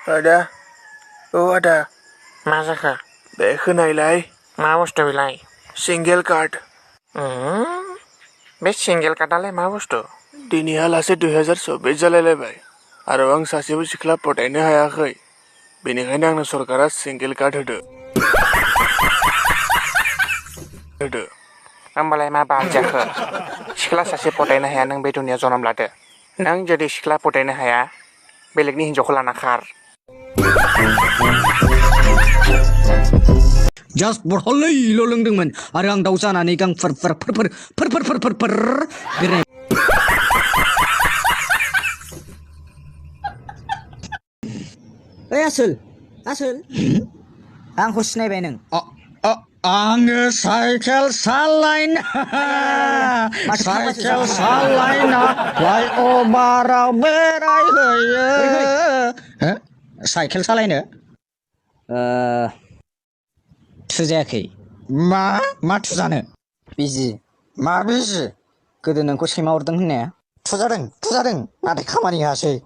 आदा आदा मा जाखो? बे खोनायलाय मा बुस्थु बेलाय? सिंगेल कार्ड बे सिंगेल कार्डआलाय मा बुस्थु? दिनैहालासे 2024 जालायलायबाय आरो आं सासेबो सिख्ला पटायनो हायाखै बेनिखायनो आंनो सरकारा सिंगेल कार्ड होदो होमबालाय मा बाल जाखो? सिख्ला सासे पटायनो हाया नों बे दुनियाव जोनोम लादो। नों जुदि सिख्ला पटायनो हाया बेलेगनि हिन्जावखौ लाना खार। जास्ट बथलैल' लोंदोंमोन आरो आं दाउ जानानै गां फोर बिरनाय। ओइ आसोल आंखौ सिनायबाय नों? आङो साइकेल सालायना फ्लाइअभाराव बेरायहैयो। साइकेल सालायनो थुजायाखै। मा थुजानो? बिजि। मा बिजि? गोदो नोंखौ सैमा अरदों होननाया। थुजादों नाथाय खामानि होआसै।